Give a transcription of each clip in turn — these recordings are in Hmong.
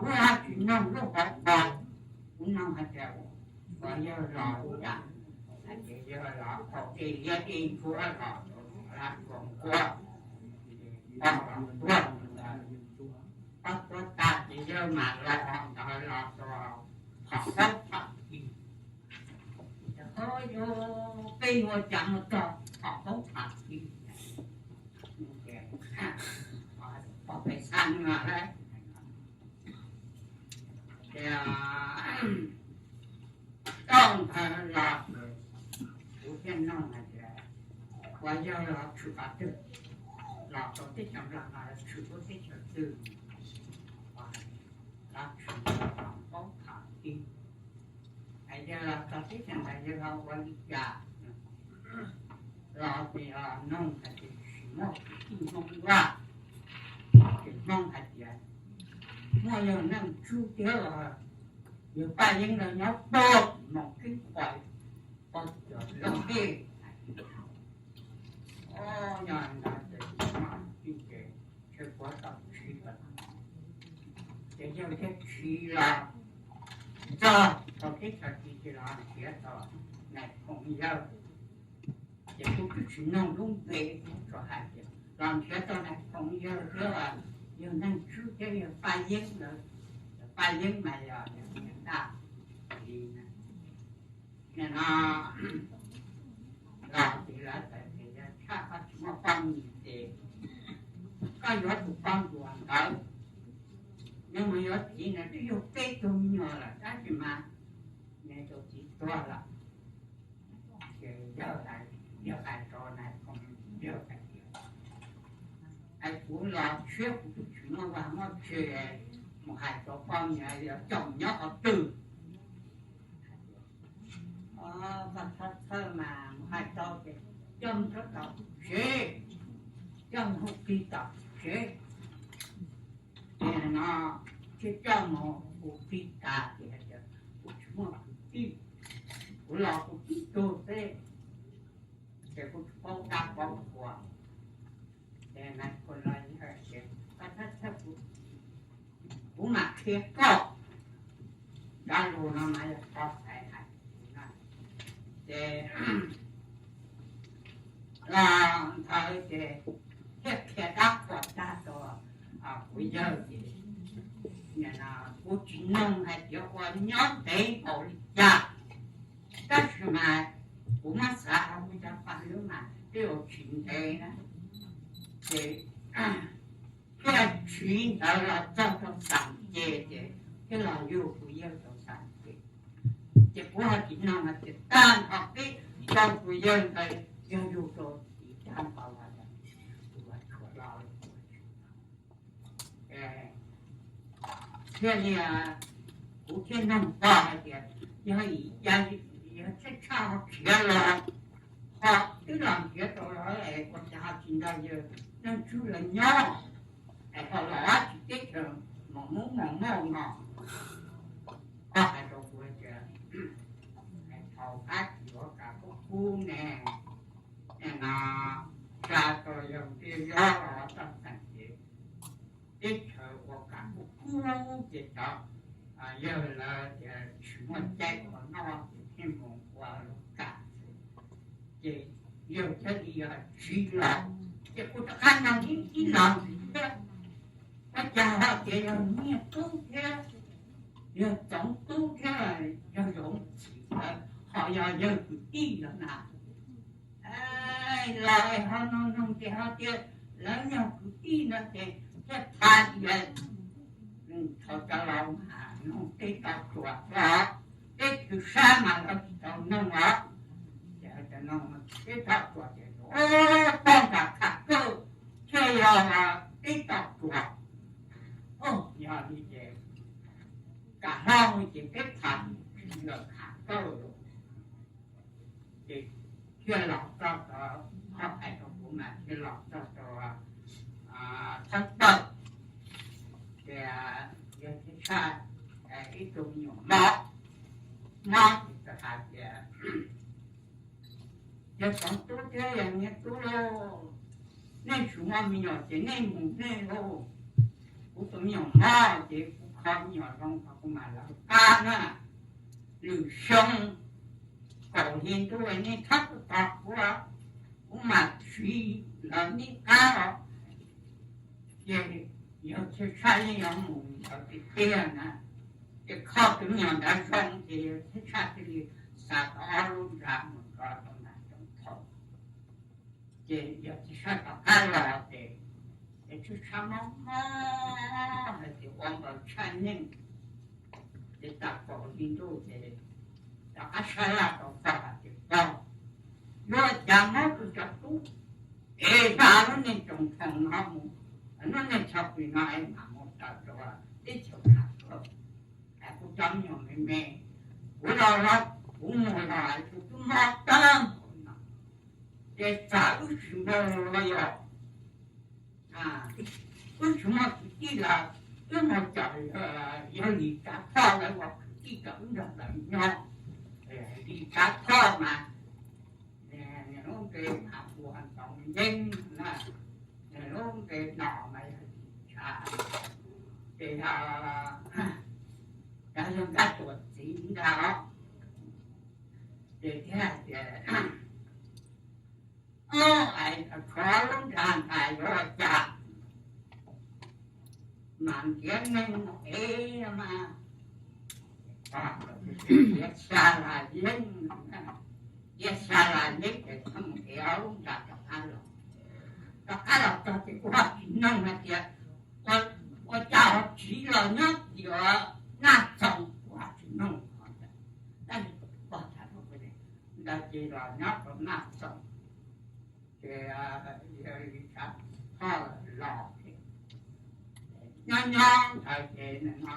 Kuv tsis noog lub hauv qhov, kuv noog hais tias uas yawg los ua cas, hais tias yawg los thaum dej liab dej ntsuab los rau Lav Tsuas Nquab, poj los tuag, poj tuag tag ces yawg mam los ntawd los rau Phom Paub Phom Kis. Peb yuav cas mus txog Phom Paub Phom Kis, pog pes xab no lawm. Ces tau ntawd los kuv thiaj noog hais tias, uas yawg los tshwm qhov twg, los rau teb chaws Nplog no los tshwm lub teb chaws twg, los tshwm Phom Paub Phom Kis. Yawg los txog teb chaws ntawd yawg ho ua li cas, los ces noog hais tias tsis muaj kwv tij Hmoob Vaj, ces Hmoob hais tias muaj yawg Neej Tswb thiab yawg Paj Yeeb lawv nyob puag tim Moos Keeb Quais, puag tim Looj Dej. Nyob ntawd ces kuv tsis muaj kwv tij ces kuv tau tsiv, ces yawg thiaj tsiv los txog rau teb chaws Tib Tsi los nrhiav tau Nais Phoo Yawg. Ces kuv twb tsis noog lub npe, kuv tsuas hais tias los nrhiav tau Nais Phoo Yawg thiab yawg Neej Tswb thiab yawg Paj Yeeb lawv, yawg Paj Yeeb mas yog yawg Nyiaj Daj li na. Nim no los ces lawv txawm tias yog tshaj koj tsis muaj poj niam ces koj yuav tus poj ntsuam ntawd, nws mus yuav txiv, nws twb yug peb tug me nyuam lawm tab sis mas nws tus txiv tuag lawm. Ces yawg, yawg hais rau Nais Phoo Yawg hais tias, es kuv los siab kuv twb tsis muaj vaj muaj tse mus hais rau poj niam, yuav coj mus nyob qhov twg? Koj txhob txhawj mas mus hais rau ces coj mus rau tom tsev, coj mus hu plig tom tsev. Ces no thiaj coj mus hu plig tas ces hais tias kuv tsis muaj kwv tij, kuv los kuv tib tug xwb, ces kuv tsis paub dab paub qhua. Ces Nais Phoo Yawg tias, koj txhob txhawj, kuv mam qhia koj. Cov lus no mas yog tau xaiv hais kuv na. Ces los ntawd ces thiaj qhia dab qhua tag rau kuv yawg ces, kuv tsis noog hais tias ua nyob ntev npaum li cas, tab sis mas kuv muab xav hauv kuv cov paj hlwb mas twb yuav tsis ntev na. Ces thiaj tsiv ntawd los txog rau Xam Ces ces thiaj los yug kuv yawg rau Xam Ces. Ces kuv ho tsis noog hais tias tag nrho peb cov kuv yawg ntawd yog yug rau tim Dab Npau los, kuv tshuav los thiaj li, kuv thiaj noog koj hais tias yog ua cas yog tshaj tshaj ho khiav los, ho twb los nrhiav tau los es ua cas ho tsis nrog yawg Neej Tswb lawv nyob, es ho los tsis teb chaws Moos Mub Moos Mauj no. Koj hais rau kuv tias thaum Fab Kis ua kam kub kub ne, no tsa rau yawg Ntiaj Yob los txog Xam Ces, teb chaws ua kam kub kub ces cov yawg lawv tias tsis muaj caij ua noj ces thiaj mus ua lub kam xwb. Ces yawg thiaj li yog tsiv los, ces kuv rov qab nug ib los ntxiv thiab, ua cas ho tias yog Nyiaj Tub thiab yog Txoov Tub thiab yog Zoov Txim lawv ho yog yawg kwv tij lawm na? Los ho nug nug ces ho tias lawv yog kwv tij no ces thiaj tham tias thaum cov laus mas nug tej tau ruam os, peb kwv sab mas lawv tsis tau nug os. Ces cov no peb tau ruam ces poj nram Kham Kawj thiaj yog peb tau ruam. Yog li ces kam hlob ces peb tham tsis lawm Kham Kawj lawm. Ces thiaj los txog rau, ho hais rau kuv mas thiaj los txog rau thawj tawm, ces yog thiaj tshaj ib tug me nyuam mob, mob ces txawm hais tias yog Txoov Tub thiab yog Nyiaj Tub lauj, nej tsis muaj me nyuam ces nej mus nej lauj, kuv tus me nyuam mob ces kuv Qhov me nyuam zoo tau kuv mam lawv qab na, lwm xyoo kaum hli ntuj nej txhob tuaj tos kuv, kuv mam siv lawv nej qab os. Ces yawg Txhiaj Tshaj yeej yuav mus ntawd tiag tiag na, ces kho tus me nyuam ntawd zoo ces yawg Txhiaj Tshaj thiaj li xa tau ob lub nra mus rau tom Nam Xyooj Thaum. Ces yawg Txhiaj Tshaj rov qab los ces, ces Txhiaj Tshaj mob mob hais tias ua npaws tshaj nyeej. Ces tag kaum hli ntuj ces rov qab sab laj rau pog hais tias pog, yuav ua cas mob kuv cov tub, es zam lub niag tsoos thoom no mus, lub niag chaw pw no es mam mus raws rau teb chaws Khav Khaum, es kuv cov me nyuam me me, kuv los los kuv mus los tus tub mob tag npaum no, ces tsam wb tsis mus los yog wb tsis muaj kwv tij los wb mus caum yawg Lis Tsav Thoj lawv ua kwv tij kom wb nrog lawv nyob. Lis Tsav Thoj mas nws lub npe mas ua Ntxoov Yeeb na, nws lub npe no mas yog Lis Tsav, ces yog, yog Nkaj Tuam txiv ntag. Ces thiaj hais tias, ob, tshuav lub nra ntawd yuav ua cas, mas ntiav neeg ev mas, tiav xya las yeeb, tiav xya las yeeb ces txhob mus ev ob lub nra rov qab los. Rov qab los txog ces kuv ho tsis noog hais tias ua cas ho tsiv los nyob tim Naj Txoos, kuv ho tsis noog. Tab sis pog tham rau kuv tias ntawd ces los nyob rau Naj Txoos, ces yawg Lis Tsav Thoj los nyob nyob ntawd ces no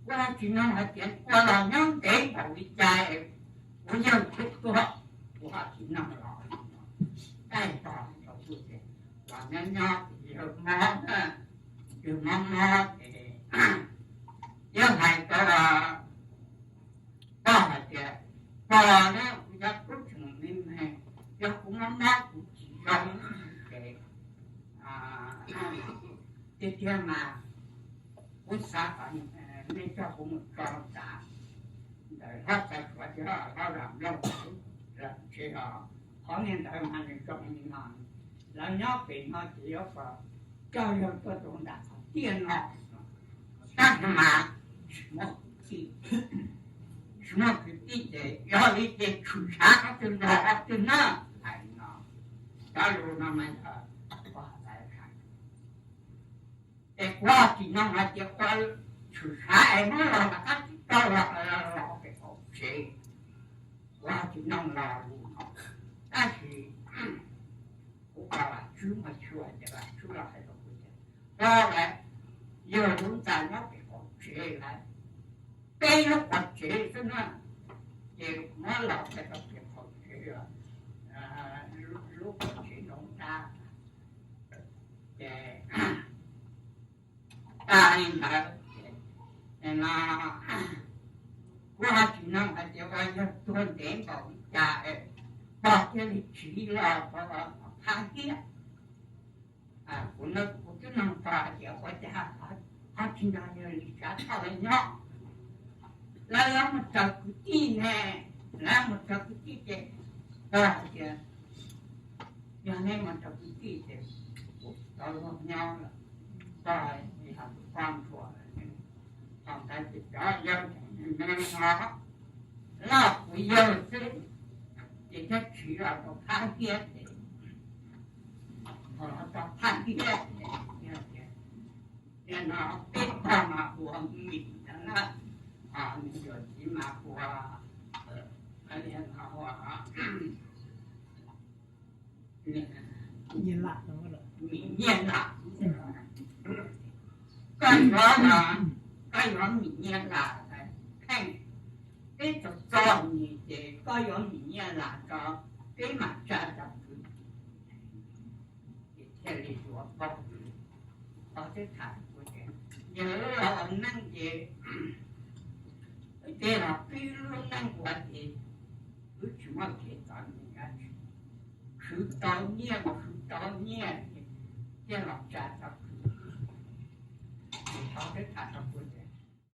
kuv ho tsis noog hais tias ua los nyob ntev npaum li cas, kuv yawg twb tuag, kuv ho tsis noog los. Tab sis pog hais rau kuv tias los nyob nyob ces yawg mob, yawg mob mob ces yawg hais rau pog hais tias, pog na, kuv cov tub tseem me me, yog kuv mob mob kuv tsis zoo ces tiag tiag mas kuv xav kom nej coj kuv mus tso tsav ntawm hlob Txais Suav thiab hlob Zam Nplooj lawv tsev os. Qhov niag ntawd mas nws zoo li no, lawv nyob pem no ces yuav kom coj yawg tuaj rau nram qhov tiaj no, tab sis mas tsis muaj kwv tij, tsis muaj kwv tij ces yog li ces tshwm sab qhov twg los qhov twg na. Hais li no, cov lus no mas yog pog hais. Ces kuv tsis noog hais tias ua tshwm sab es muab los rov qab tsis tau los los pem qaum tsev, kuv tsis noog los li no. Tab sis kuv pom Vam Tswb mas xyuas ces Vam Tswb los hais rau kuv tias, pog, lawv yawg lub ntxa nyob pem qaum tsev lawm, peb lub qaum tsev xwb na, ces muab los txais rau pem qaum tsev, lub qaum tsev nraum nrab. Ces tag li ntawd, no kuv ho tsis noog hais tias ua yawg tuag ntev npaum li cas pog thiaj li tsiv los phab hiab. Kuv no kuv twb noog pog hais tias ua cas ho tsis nrog yawg Lis Tsav Thoj lawv nyob, lawv yuav mus raws kwv tij ne, lawv mus raws kwv tij ces pog hais tias yog nej mus raws kwv tij ces kuv tsis tau luag nyob lawm, pog yog tus poj ntsuam lawm. Thaum ntawd ces cov yawg me me no loj kuv yawg xwb, ces thiaj tsiv los rau phab hiab ces, thaum los rau phab hiab ces, no peb pog mas hu ua Mim ntawd na, nws yuav txiv mas hu ua, no hu ua Mim Nyiaj Lam. Koj yuav, koj yuav Mim Nyiaj Lam, pheej peb txog txog nis ces koj yuav Mim Nyiaj Lam tso, peb mam tsa cov kwv ces thiaj li yuav pog. Pog thiaj tham kuv tias, yog wb los ua neej ces wb cia li los pib lub neej ua ces wb tsis muaj kev txom nyem dab tsi, khwv tau nyiaj los khwv tau nyiaj ces thiaj los tsa cov kwv. Thov peb tham rau kuv ces